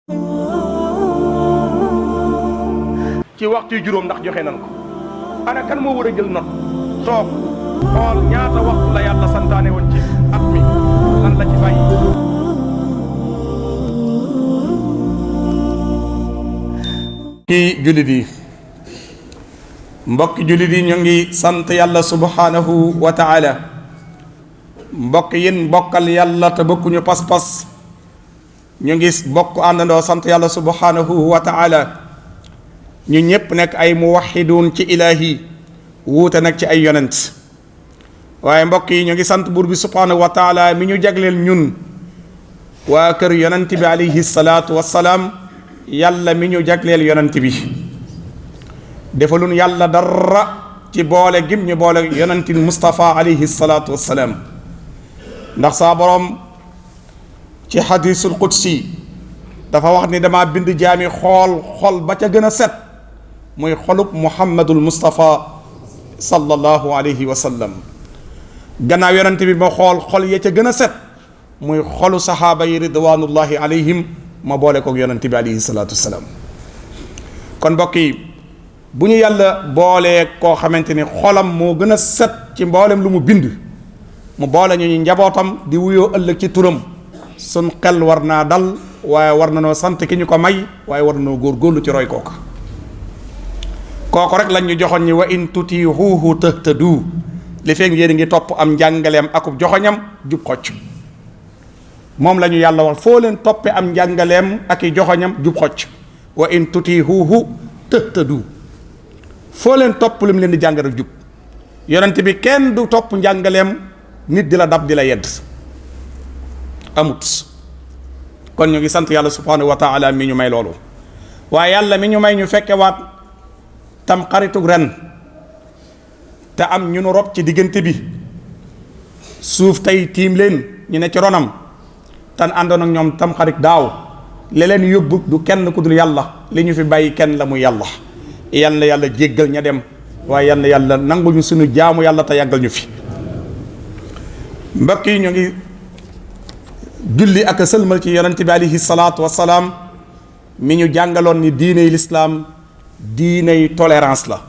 ci waxtu juróom ndax joxe nan ko ana kan moo war a jël not toog xool ñaata waxtu la yàlla santaane woon ci at mi lan la ci bàyyi. mbokki jullit yi mbokki jullit yi ñu ngi sant yàlla subhanahu wa taala mbokk yin bokkal yàlla te bokkuñu pas-pas ñu ngi bokk àndandoo sant yàlla subhanahu wa taala ñu ñëpp nekk ay muwaxiduun ci ilaahi wuute nag ci ay yonent waaye mbokk yi ñu ngi sant buur bi subhanahu wa taala mi ñu jagleel ñun waa kër yonent bi alayhi salaatu wassalaam yàlla mi ñu jagleel yonent bi defalun yàlla dara ci boole gim ñu boole yonent Mustafa alayhi salaatu wassalaam ndax saa boroom ci xadiisul qudsi dafa wax ni dama bind jaami xol ba ca gën a set muy xolub Muhammadul Mustafa sallallahu alayhi wa sallam gannaaw yonent bi ma xol ya ca gën a set muy xolu saxaaba yi ridwanullahi alayhim ma boole koog yonent bi alayhi salaatu wasalaam kon mbokk yi bu ñu yàlla boolee koo xamante ni xolam moo gën a set ci mboolem lu mu bind mu boole ñu njabootam di wuyoo ëllëg ci turam sun xel war naa dal waaye war na noo sant ki ñu ko may waaye war na noo góorgóorlu ci roy kooku rek lañ ñu joxoon ñi wa in tutiihuuhu tahtadu li feeg yéen ngi topp am njàngaleem akub joxoñam jub xocc moom la ñu yàlla wax foo leen toppee am njàngaleem ak i joxoñam jub xocc wa in tutiihuuhu tahtadu foo leen topp lu mu leen di jàngal jub yonent bi kenn du topp njàngaleem nit di la dab di la yedd amut kon ñu ngi sant yàlla subhanahu wa taala mi ñu may loolu waaye yàlla mi ñu may ñu fekke waat tam xaritug ren te am ñu nu rob ci diggante bi suuf tey tiim leen ñu ne ci ronam tan àndoon ak ñoom tam xarit daaw li leen yóbbu du kenn ku dul yàlla li ñu fi bàyyi kenn la muy yàlla yal na yàlla jéggal ña dem waaye yal na yàlla nangul ñu suñu jaamu yàlla te yàggal ñu fi mbokk yi ñu ngi julli ak a sëlmal ci yonent bi alayhi salaatu wassalaam mi ñu jàngaloon ni diiney lislaam diiney tolérance la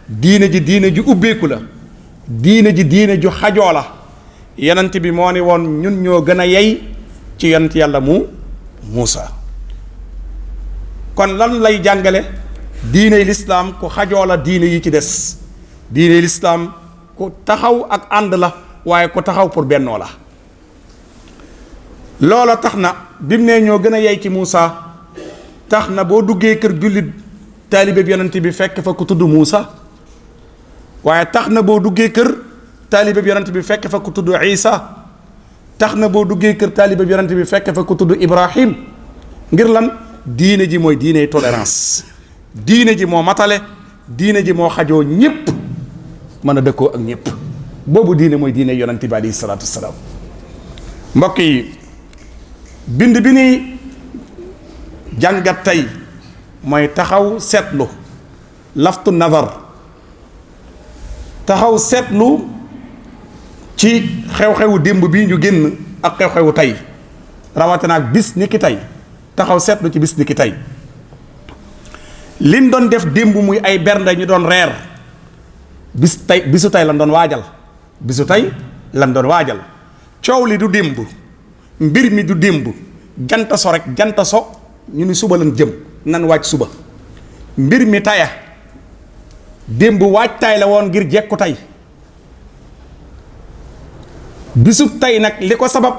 diine ji diine ju ubbeeku la diine ji diine ju xajoo la yonent bi moo ni woon ñun ñoo gën a yey ci yonent yàlla Muusa kon lan lay jàngale diiney lislaam ku xajoo la diine yi ci des diiney lislaam ku taxaw ak ànd la waaye ku taxaw pour bennoo la loola tax na bi mu ne ñoo gën a yey ci Muusa tax na boo duggee kër jullit taalibe bi yonent bi fekk fa ku tudd Muusa waaye tax na boo duggee kër taalibe bi yonent bi fekk fa ku tudd Isa tax na boo duggee kër taalibe bi yonent bi fekk fa ku tudd Ibrahim ngir lan diine ji mooy diine tolérance diine ji moo matale diine ji moo xajoo ñépp mën a dëkkoo ak ñépp boobu diine mooy diine yonent bi alayhi salaatu wassalaam mbokk yi bind bi ni jàngat tey mooy taxaw seetlu laftu nazar taxaw seetlu ci xew-xewu démb bi ñu génn ak xew-xewu tey rawatina ak bis ni ki tey taxaw seetlu ci bis ni ki tey liñ doon def démb muy ay bernde ñu doon reer bisu tey lan doon waajal bisu tey lan doon waajal coow li du démb mbir mi du démb janta so rek janta so ñu ni suba lan jëm nan waaj suba mbir mi taya démb waajtaay la woon ngir jekku tey bisub tey nag li ko sabab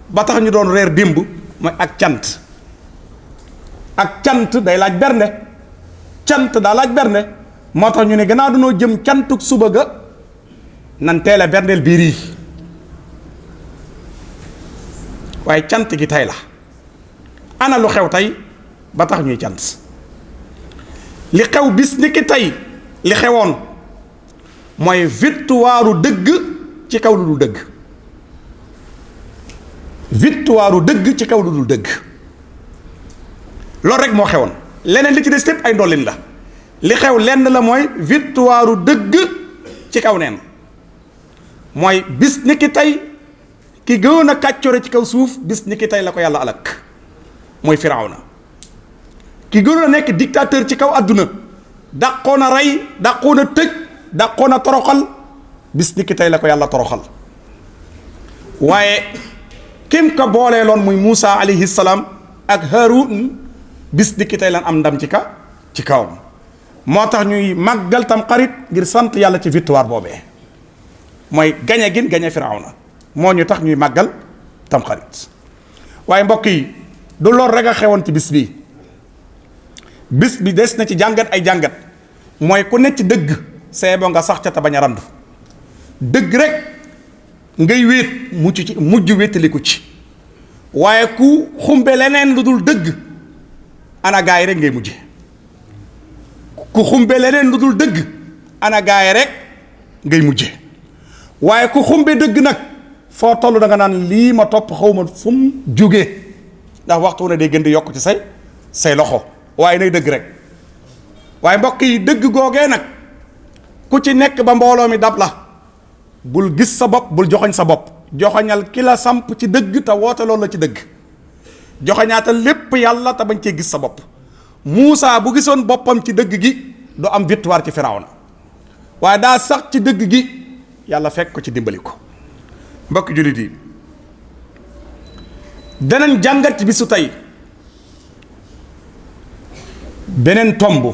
ba tax ñu doon reer démb mooy ak cant day laaj bernde cant daa laaj bernde moo tax ñu ne gannaaw dañoo jëm cantuk suba ga nan teel a berndeel biir yi waaye cant gi tey la ana lu xew tey ba tax ñuy cant li xew bis ni ki tey li xewoon mooy victoire dëgg ci kaw lu dul dëgg victoire dëgg ci kaw lu dul dëgg loolu rek moo xewoon leneen li ci des lépp ay ndollin la li xew lenn la mooy victoire dëgg ci kaw neen mooy bis ni ki tey ki gën a kàccore ci kaw suuf bis ni ki tey la ko yàlla alak mooy Firawna ki gënoon a nekk dictateur ci kaw àdduna dàqoon a rey dàqoon a tëj dàqoon a toroxal bis ni ki tey la ko yàlla toroxal waaye kim ko boolee loon muy Muusa alayhi salaam ak Haarun bis ni ki tey lan am ndam ci kawam moo tax ñuy màggal tam xarit ngir sant yàlla ci victoire boobee mooy gañe gin gañe Firawna moo ñu tax ñuy màggal tam xarit waaye mbokk yi du lool rek a xewoon ci bis bi des na ci jàngat ay jàngat mooy ku nekk ci dëgg seebo nga sax ca te bañ a randu dëgg rek ngay wéet mujj wéetaliku ci waaye ku xumbe leneen lu dul dëgg ana gaay rek ngay mujje ku xumbe leneen lu dul dëgg ana gaay rek ngay mujje waaye ku xumbe dëgg nag foo toll da nga naan lii ma topp xaw ma fu mu jógee ndax waxtu ne day gën di yokk ci say loxo waaye nay dëgg rek waaye mbokk yi dëgg googee nag ku ci nekk ba mbooloo mi dab la bul gis sa bopp bul joxoñ sa bopp joxoñal ki la samp ci dëgg te woote loolu la ci dëgg joxoñaatal lépp yàlla te bañ cee gis sa bopp Muusa bu gisoon boppam ci dëgg gi du am victoire ci Firawna waaye daa sax ci dëgg gi yàlla fekk ko ci dimbali ko mbokk jullit yi danañ jàngat ci bisu tey beneen tomb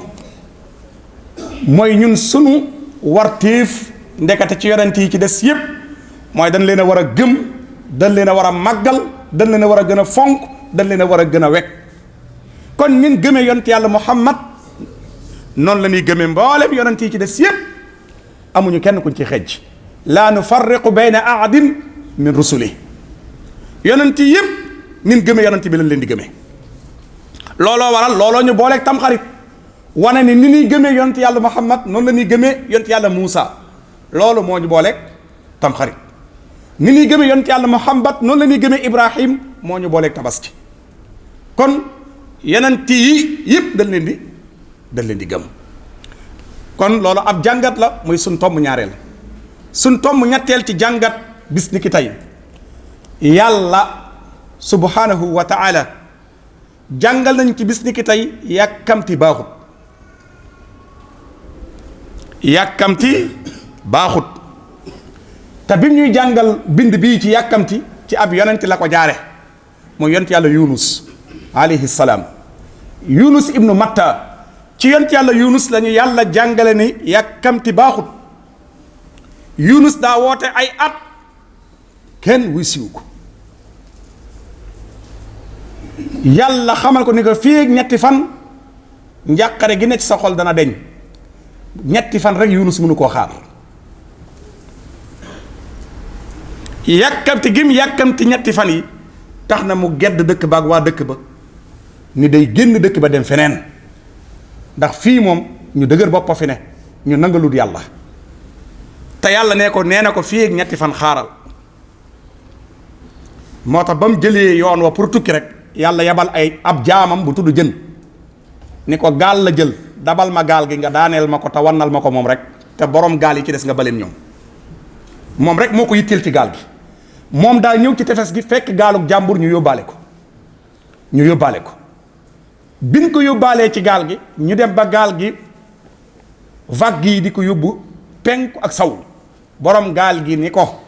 mooy ñun sunu wartiif ndekete ci yonent yi ci des yépp mooy dañ leen a war a gëm dañ leen a war a màggal dañ leen a war a gën a fonk dañ leen a war a gën a wekk kon ñun gëmee yonent yàlla Muhammad noonu la ñuy gëmee mboolem yonent yi ci des yépp amuñu kenn kuñ ci xejj laa nufarriqu bayna ahadin min rusuli yonent yi yépp nin gëmee yonent bi lañ leen di gëmee looloo waral looloo ñu booleeg tamxarit wane ni ñuy gëmee yonent yàlla Muhammad noonu la ñuy gëmee yonent yàlla Muusa loolu moo ñu booleeg tamxarit ni ñuy gëmee yonent yàlla Muhammad noonu la ñuy gëmee Ibrahim moo ñu booleeg tabaski kon yonent yi yëpp dañ leen di gëm kon loolu ab jàngat la muy suñ tomb ñaareel suñ tomb ñetteel ci jàngat bis ni ki tey yàlla subhanahu wa ta'ala jàngal nañ ci bis ni ki tey yàkkamti baaxut te bi ñuy jàngal bind bii ci yàkkamti ci ab yonent la ko jaare mooy yonent yàlla Yunus alayhi salaam Yunus ibnu Matta ci yonent yàlla Yunus lañu yàlla jàngale ni yàkkamti baaxut Yunus daa woote ay at kenn wuy siw ko yàlla xamal ko ni ko fii ak ñetti fan njàqare gi ne ci sa xol dana deñ ñetti fan rek Yunus mënu koo xaar yàkkamti gim yàkkamti ñetti fan yi tax na mu gedd dëkk ba ak waa dëkk ba ni day génn dëkk ba dem feneen ndax fii moom ñu dëgër boppa fi ne ñu nangalut yàlla te yàlla nee na ko fii ak ñetti fan xaaral moo tax ba mu jëlee yoon wa pour tukki rek yàlla yabal ab jaamam bu tudd Jën ni ko gaal la jël dabal ma gaal gi nga daaneel ma ko te wannal ma ko moom rek te borom gaal yi ci des nga baleen ñoom moom rek moo ko yitteel ci gaal gi moom daa ñëw ci tefes gi fekk gaaluk jàmbur ñu yóbbaale ko biñ ko yóbbaalee ci gaal gi ñu dem ba gaal gi vague yi di ko yóbbu penku ak saw borom gaal gi ni ko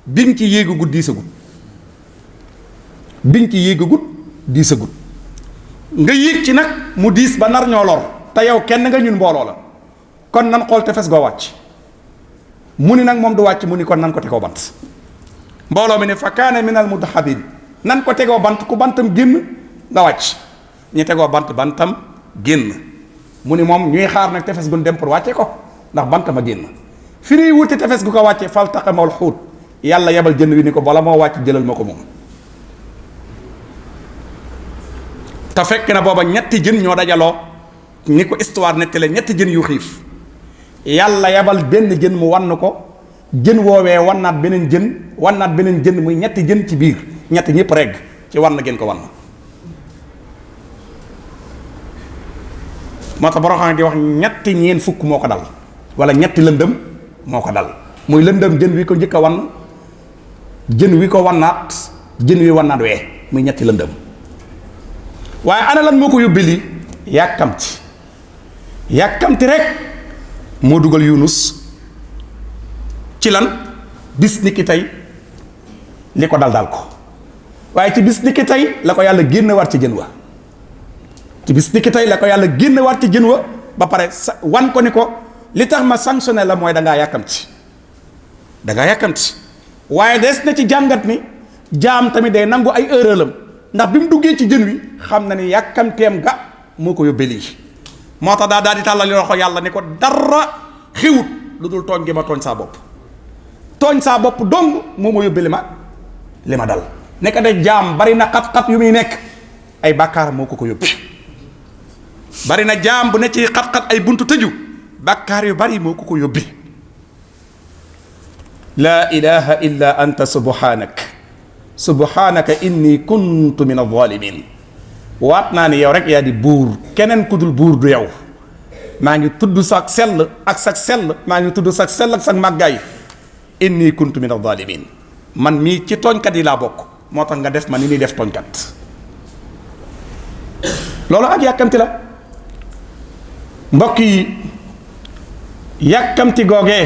biñ ci yéegagut diisagut nga yéeg ci nag mu diis ba nar ñoo lor te yow kenn nga ñun mbooloo la kon nan xool tefes goo wàcc mu ni nag moom du wàcc mu ni kon nan ko tegoo bant mbooloo mi ne fa kaana minal mudhabin nan ko tegoo bant ku bantam génn nga wàcc ñu tegoo bantam génn mu ni moom ñuy xaar nag tefes gun dem pour wàcce ko ndax bantam a génn fi ñuy wuti tefes gu ko wàcce faltaqamahu al-huut yàlla yebal jën wi ni ko bala moo wàcc jëlal ma ko moom te fekk na booba ñetti jën ñoo dajaloo ni ko histoire nettale ñetti jën yu xiif yàlla yebal benn jën mu wann ko jën woowee wannaat beneen jën muy ñetti jën ci biir ñetti ñëpp regg ci wann gën ko wann moo tax boroo xam ne di wax ñetti ñeen fukk moo ko dal wala ñetti lëndëm moo ko dal muy lëndëm jën wi ko njëkk a wann jën wi ko wannaat jën wi wannaat wee muy ñetti lëndëm waaye ana lan moo ko yóbbee lii yàkkamti rek moo dugal Yunus ci lan bis ni ki tey li ko dal ko waaye ci bis ni ki tey la ko yàlla génn war ci jën wa ba pare wan ko ni ko li tax ma sanctionné la mooy dangaa yàkkamti waaye des na ci jàngat ni jaam tamit day nangu ay erreuram ndax bi mu duggee ci jën wi xam na ni yàkkamteem ga moo ko yóbbee lii moo tax daal di tàllal loxo yàlla ni ko dara xiwut lu dul tooñ gi ma tooñ saa bopp dong moo ma yóbbee li ma dal nekk de jaam bari na xat-xat yu muy nekk ay bàkkaar moo ko yóbbee bari na jaam bu ne ci xat-xat ay buntu tëju bàkkaar yu bari moo ko yóbbee laa ilaha illa anta subhanaka inni kuntu min adh-dhalimin waat naa ni yow rek yaa di buur keneen ku dul buur du yow maa ngi tudd sag sell ak sag màggaay inni kuntu min adh-dhalimin man mii ci tooñkat yi laa bokk moo tax nga def ma ni ñuy def tooñkat loolu ak yàkkamti la mbokk yi yàkkamti googee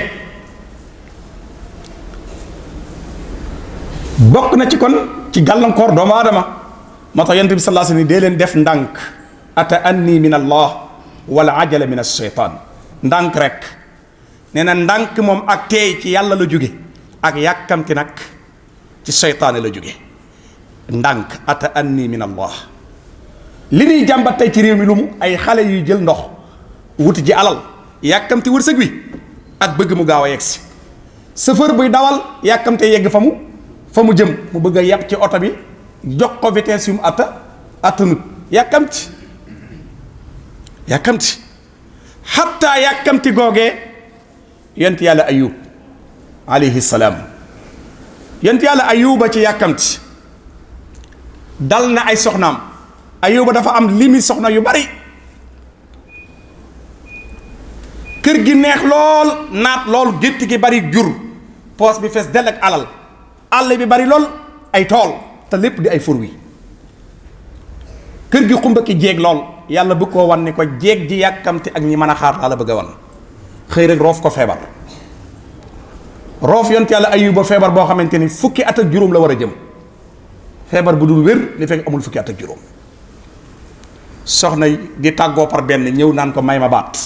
bokk na ci kon ci gàllankoor doomu aadama moo tax yonent bi sallallahu alayhi wasallam dee leen def ndànk ata anni min allah wala ajala min ash-shaytan ndànk rek nee na ndànk moom ak teey ci yàlla la jóge ak yàkkamti nag ci seytaane la jóge ndànk ata anni min allah li ñuy jàmbat tey ci réew mi lu mu ay xale yuy jël ndox wuti ji alal yàkkamti wërsëg wi ak bëgg mu gaaw a yegg si chauffeur buy dawal yàkkamte yegg fa mu jëm mu bëgg a yàpp ci oto bi jox ko vitesse yu mu attanut yàkkamti xatta yàkkamti googee yonent yàlla ayub alayhi salaam yonent yàlla ayuba ci yàkkamti dal na ay soxnaam ayuba dafa am limi soxna yu bari kër gi neex lool naat lool gétt gi bari jur poos bi fees dell ak alal àll bi bari lool ay tool te lépp di ay fur wi kër gi xumba ki jéeg lool yàlla bëgg koo wan ni ko jéeg ji yàkkamti ak ñi mën a xaar laa la bëgg a wan xëy rek roof ko feebar roof yonent yàlla ayuba feebar boo xamante ni fukki at ak juróom la war a jëm feebar bu dul wér li fekk amul fukki at ak juróom soxna di tàggoo par benn ñëw naan ko may ma baat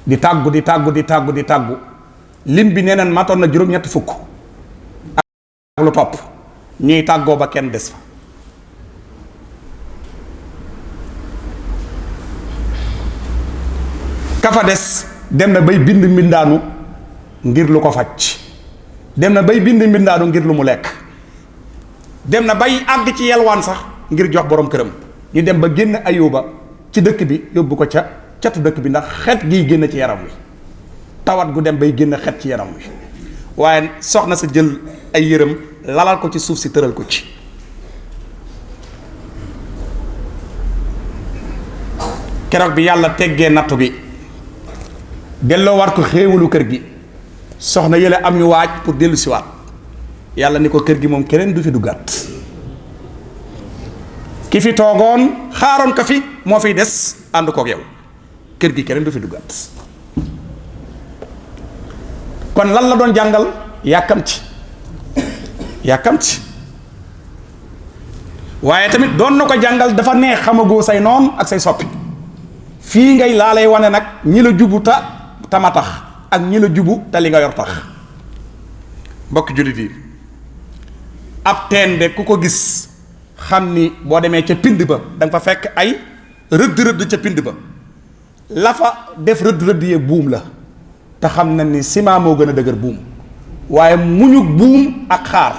di tàggu lim bi nee naan matoon na juróom-ñetti fukk ak lu topp ñuy tàggoo ba kenn des fa kafa des dem na bay bind mbindaanu ngir lu ko faj dem na bay bind mbindaanu ngir lu mu lekk dem na bay àgg ci yelwaan sax ngir jox borom këram ñu dem ba génn ayuba ci dëkk bi yóbbu ko ca catu dëkk bi ndax xet giy génn ci yaram wi tawat gu dem bay génn xet ci yaram wi waaye soxna sa jël ay yërëm lalal ko ci suuf si tëral ko ci keroog bi yàlla teggee nattu gi delloo war ko xéewalu kër gi soxna yële am ñu waaj pour dellu siwaat yàlla ni ko kër gi moom keneen du fi duggaat ki fi toogoon xaaroon ko fi moo fiy des ànd kook yow kër gi keneen du fi duggaat kon lan la doon jàngal yàkkamti waaye tamit doon na ko jàngal dafa neex xamagoo say noon ak say soppi fii ngay laa lay wane nag ñi la jubu tama tax ak ñi la jubu te li nga yor tax mbokk jullit yi ab teen de ku ko gis xam ni boo demee ca pind ba da nga fa fekk ay rëdd ca pind ba la fa def rëdd yee buum la te xam na ni ciment moo gën a dëgër buum waaye muñug buum ak xaar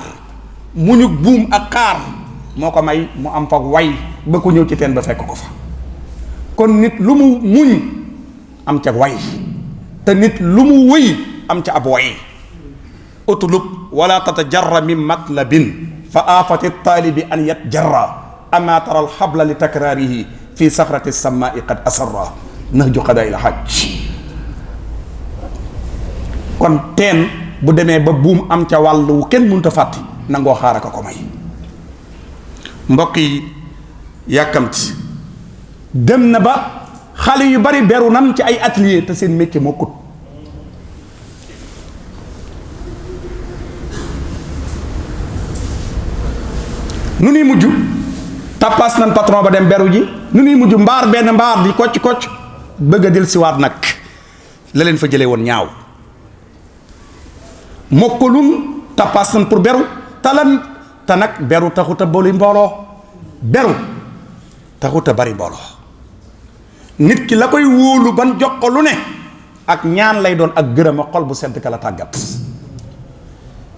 moo ko may mu am fa way ba ko ñëw ci teen ba fekk ko fa kon nit lu mu muñ am ca way te nit lu mu wëy am ca ab way utlub wala tatajarra min matlabin fa aafati taalibi an yatjarra ama tara alxabla li takraarihi fi saxrati sammaai qad asarra nahju qadaa il hajj kon teen bu demee ba buum am ca wàll wu kenn mënut a fàtte nangoo xaar ko may mbokk yi yàkkamti dem na ba xale yu bari beru nan ci ay atelier te seen métier moo kut nu nuy mujj tappaas nan patron ba dem beru ji nu nuy mujj benn mbaar di kocc bëgg a del siwaat nag la leen fa jëlee woon ñaaw mokkalun tappaas nan pour beru talan te nag beru taxut a boli mbooloo beru taxut a bari mbooloo nit ki la koy wóolu ban jox ko lu ne ak ñaan lay doon ak gërëm a xol bu sedd ka la tàggat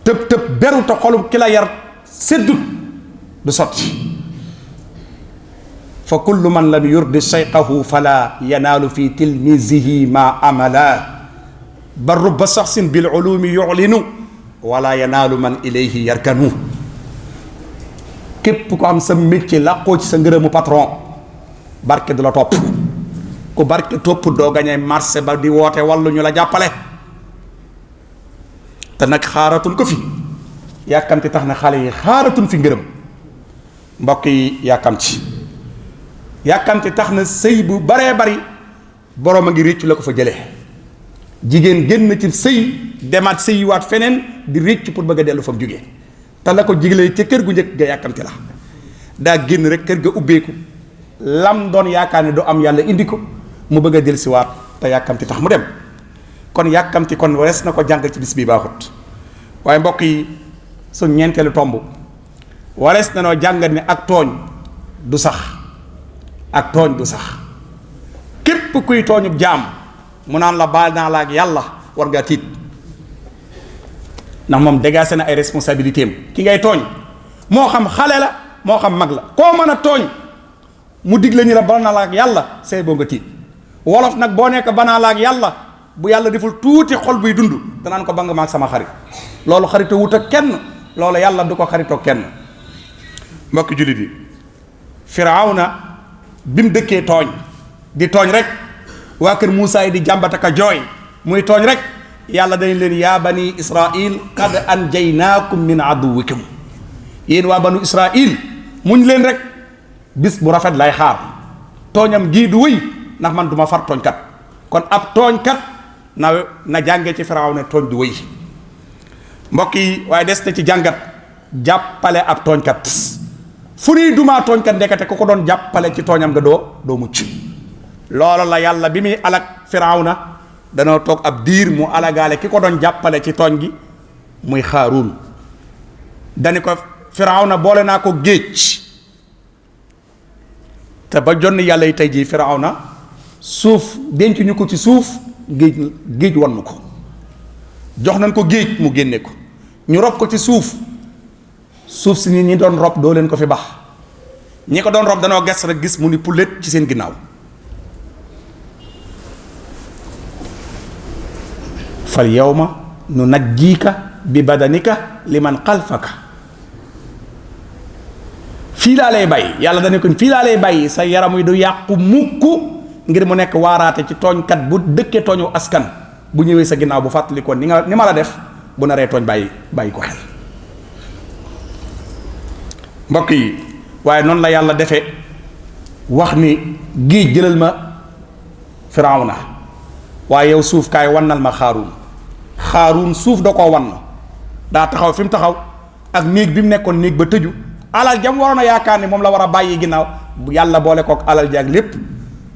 tëb beru te xolu ki la yar seddut du sotti fa kullu man lam yurdi shayqahu fala yanaalu fi tilmisihi ma amala bal rubba saxsin bil ulumi yu'linu wala yanaalu man ilayhi yarkanu képp ko am sa métier làqoo ci sa ngërëmu patron barke du la topp ku barke topp doo gañee marché ba di woote wàllu ñu la jàppale te nag xaaratun ko fi yàkkamti tax na xale yi xaaratun fi ngërëm mbokk yi yàkkamti tax na sëy bu baree bari boroom a ngi réccu la ko fa jëlee jigéen génn ci sëy demaat sëy waat feneen di réccu pour bëgg a dellu fa mu jógee te la ko jigalee ca kër gu njëkk ga yàkkamti la daa génn rek kër ga ubbeeku lam doon yaakaar ne du am yàlla indi ko mu bëgg a del si waat te yàkkamti tax mu dem kon yàkkamti kon warees na ko jàng ci bis bi baaxut waaye mbokk yi suñ ñeenteelu tomb warees na noo jàngat ne ak tooñ du sax képp kuy tooñub jaam mu naan la baal naa la ak yàlla war ngaa tiit ndax moom dégagé na ay responsabilité am ki ngay tooñ moo xam xale la moo xam mag la koo mën a tooñ mu digle ñu la baal naa la ak yàlla say boo nga tiit wolof nag boo nekk banaa la ak yàlla bu yàlla deful tuuti xol buy dund danaan ko ba nga maag sama xarit loolu xaritoo wut ak kenn loolu yàlla du ko xaritoo kenn mbokki jullit yi Firawna bi mu dëkkee tooñ di tooñ rek waa kër Muusaa yi di jàmbataka jooy muy tooñ rek yàlla dañ leen yaa bani Israil qad anjaynaakum min aduwikum yéen waa banu Israil muñ leen rek bis bu rafet lay xaar tooñam gii du wëy ndax man duma far tooñkat kon ab tooñkat na jàngee ci Firawna tooñ du wëy mbokk yi waaye des na ci jàngat jàppale ab tooñkat fu nuy dumaa tooñkat ndekete ku ko doon jàppale ci tooñam nga doo mucc loolu la yàlla bi muy alag Firawna danoo toog ab diir mu alagaale ki ko doon jàppale ci tooñ gi muy Xaaruun dani ko Firawna boole naa ko géej te ba jonn yàlla yi tey jii Firawna suuf denc ñu ko ci suuf géej wannu ko jox nañ ko géej mu génne ko ñu rob ko ci suuf si nit ñi doon rob doo leen ko fi bax ñi ko doon rob danoo ges rek gis mu ni pullet ci seen ginnaaw fal yawma nu najjiika bi badanika liman xalfaka fii laa lay bàyyi yàlla dana ko fii laa lay bàyyi sa yaram wi du yàqu mukk ngir mu nekk waaraate ci tooñkat bu dëkkee tooñu askan bu ñëwee sa ginnaaw bu fàttali ko ni ma la def bu naree tooñ bàyyi ko xel mbokk yi waaye noonu la yàlla defee wax ni géej jëlal ma Firawna waaye yow suuf kaay wannal ma Xaaruun suuf da koo wann daa taxaw fi mu taxaw ak néeg bi mu nekkoon néeg ba tëju alal jam waroon a yaakaar ni moom la war a bàyyi ginnaaw bu yàlla boole kook alal jaag lépp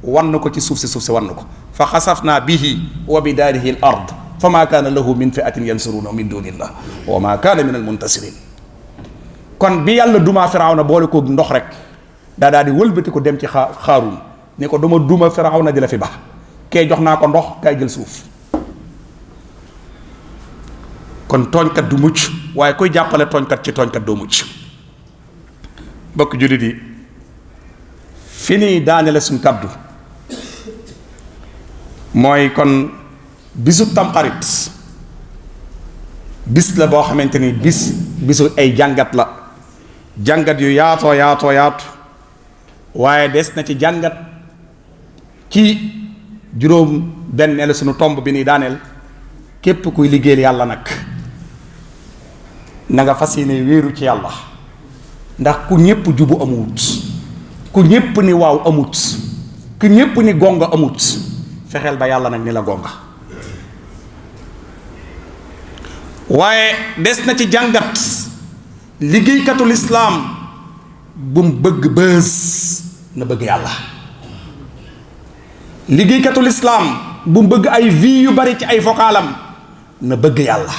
wann ko ci suuf si wann ko fa xasafnaa bihi wa bi daarihi al ard fa maa kaana lahu min fi'atin yansuruunahu min duunillah wa maa kaana min al muntasirin kon bi yàlla dumaa Firawna boole koog ndox rek daal di wëlbati ko dem ci Xaaruun ni ko duma duma Firawna di la fi baax kee jox naa ko ndox kay jël suuf kon tooñkat du mucc waaye koy jàppale tooñkat ci tooñkat doo mucc mbokk jullit yi fi nii daanele suñ kaddu mooy kon bisu tamxarit bis la boo xamante ni bisu ay jàngat la jàngat yu yaatoo yaatu waaye des na ci jàngat ci juróom benneelu suñu tomb bi ni daaneel képp kuy liggéeyal yàlla nag na nga fas yéene wéeru ci yàlla ndax ku ñépp jubu amuwut ku ñépp ni waaw amut, ku ñépp ni gonga amut. fexeel ba yàlla nag ni la gonga. waaye des na ci jàngat liggéeykatu lislaam bu mu bëgg bës, na bëgg yàlla. liggéeykatu lislaam bu mu bëgg ay vie yu bari ci ay vocalam, na bëgg yàlla.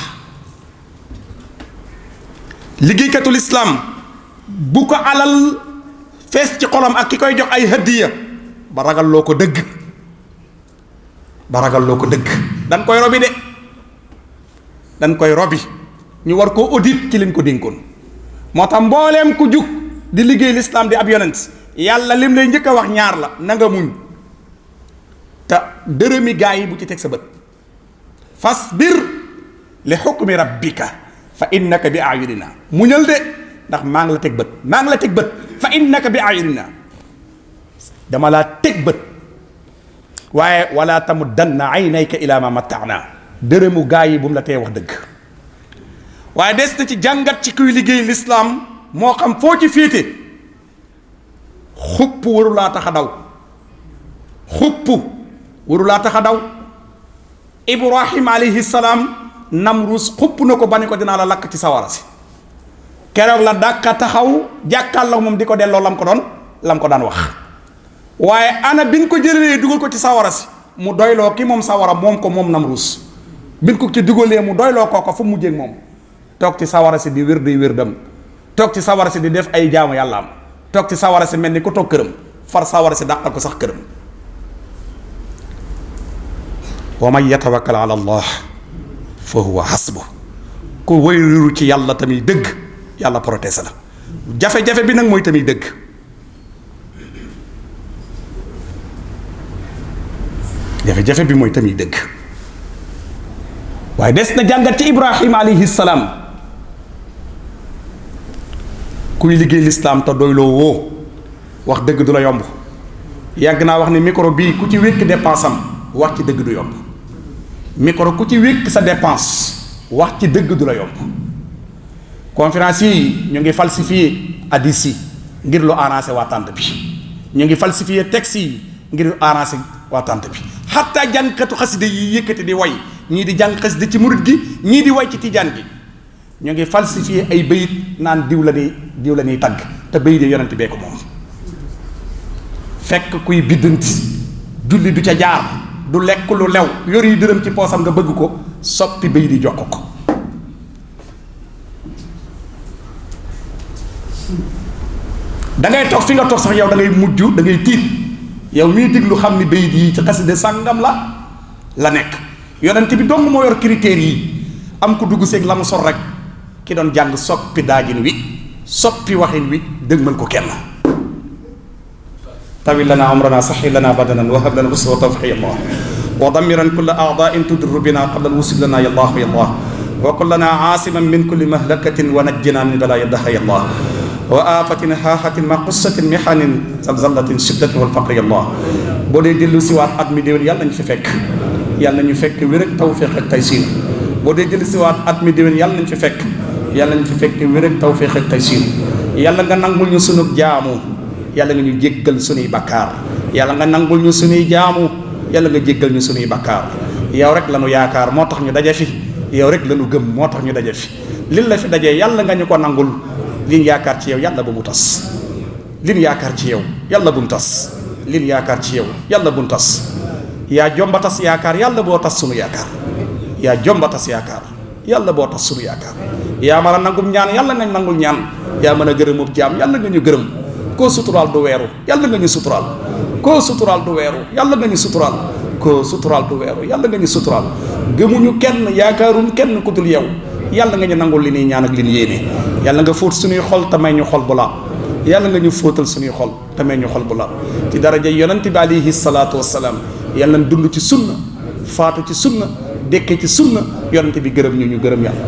liggéeykatu lislaam bu ko alal fees ci xolam ak ki koy jox ay hadiya, ba ragal loo ko dëgg, ba ragal loo ko dëgg. dañ koy robi de, dañ koy robi, ñu war koo audit ci liñ ko dénkoon. moo tax mbooleem ku jug di liggéey lislaam di ab yonent, yàlla lim lay njëkk a wax ñaar la: na nga muñ, te dërëmi gaa yi bu ci teg sa bët. fasbir li xukmi rabbika fa innaka bi ayunina. muñal de, ndax maa ngi la teg bët, maa ngi la teg bët. fa innaka bi ayunina, dama laa teg bët. waaye wala tamuddanna aynayka ila ma mattaana, dërëmu gaa yi bu mu la tee wax dëgg. waaye des na ci jàngat ci kuy liggéey lislaam, moo xam foo ci féete, xupp waru laa tax a daw. xupp waru laa tax a daw. Ibrahim alayhi salaam, Namrus xupp na ko ba ni ko dinaa la lakk ci sawara si. keroog la dàkka taxaw jàkkaarloo moom di ko delloo lam ko daan wax. waaye ana biñ ko jëlee dugal ko ci sawara si, mu doyloo ki moom sawara moom ko moom Namrus. biñ ko ci dugalee mu doyloo kooko fu mujjee moom. toog ci sawara si di wér day wér dem, toog ci sawara si di def ay jaamu yàlla am, toog ci sawara si mel ni ku toog këram, far sawara si dàqal ko sax këram. wa man yatawakkal ala allah fa huwa hasbu. ku wéyru ci yàlla tamit dëgg, yàlla protège la. jafe-jafe bi nag mooy tamit dëgg. jafe-jafe bi mooy tamit dëgg. waaye des na jàngat ci Ibrahima alayhi salaam. kuy liggéey lislaam te doyloo woo, wax dëgg du la yomb. yàgg naa wax ne micro bii ku ci wékk dépense am, wax ci dëgg du yomb. micro ku ci wékk sa dépense, wax ci dëgg du la yomb. conférence yi ñu ngi falsifier hadis yi ngir lu arrangé waa tànt bi, ñu ngi falsifier texte yi ngir lu arrangé waa tànt bi. xatta jàngkatu xasida yi yëkkati di way, ñii di jàng xasida ci murit gi, ñii di way ci tijaan gi, ñu ngi falsifier ay bayit naan diw la ñuy tagg, te bayit yi yonent bee ko moom. fekk kuy biddanti, julli du ca jaar, du lekk lu lew, yor yi dërëm ci poosam nga bëgg ko, soppi bayit yi jox ko. da ngay toog fi nga toog sax yow da ngay mujj, da ngay tiit yow miy diglu xam ni bayit yi ci xasida sàngam la nekk. yonent bi dong moo yor critères yi. am ku dugg seeg la mu sor rek, ki doon jàng soppi daajin wi, soppi waxin wi, dëgmal ko kenn. tawil lana umrana saxi lana badanan wahab lana usra wa tawfiq ya allah wa damiran kulla a'da'in tudru bina qabla al-wusul lana ya allah ya allah wa kullana aasiman min kulli mahlakatin wa najjina min balaya daha ya allah wa afatin haahatin ma qussatin mihanin zalzalatin shiddatin wal faqri ya allah. boo dee dellu siwaat at mi déwén yàlla nañu fi fekk, yàlla nañu fekk wér ak tawfiq ak taysiir. boo dee dellu siwaat at mi déwén yàlla nañu fi fekk, yàlla nañu fi fekk wér ak tawfiq ak taysiir. yàlla nga nangul ñu sunu jaamu, yàlla nga ñu jéggal sunuy bakkaar, yàlla nga nangul ñu sunuy jaamu, yàlla nga jéggal ñu sunuy bakkaar. yow rek la nu yaakaar moo tax ñu daje fi, yow rek la nu gëm moo tax ñu daje fi. lin la fi dajee yàlla nga ñu ko nangul. liñ yaakaar ci yow yàlla bu mu tas, liñ yaakaar ci yow yàlla bu mu tas, liñ yaakaar ci yow yàlla bu mu tas. yaa jomba tas yaakaar, yàlla boo tas sunu yaakaar. yaa jomba tas yaakaar, yàlla boo tas sunu yaakaar. yaa mën a nangum ñaan, yàlla nga nangul ñaan. yaa mën a gërëmub jaam, yàlla nga ñu gërëm. koo suturaal du weeru, yàlla nga ñu suturaal. koo suturaal du weeru, yàlla nga ñu suturaal. koo suturaal du weeru, yàlla nga ñu suturaal. gëmuñu kenn, yaakaaruñ kenn ku dul yow, yàlla nga ñu nangul li ñuy ñaan ak li ñu yéene. yàlla nga fóot suñuy xol te may ñu xol bu laab, yàlla nga ñu fóotal suñuy xol te may ñu xol bu laab. ci daraja yonent bi alayhi salaatu wassalaam, yàlla na dund ci sunna, faatu ci sunna, dekkee ci sunna, yonent bi gërëm ñu gërëm yàlla.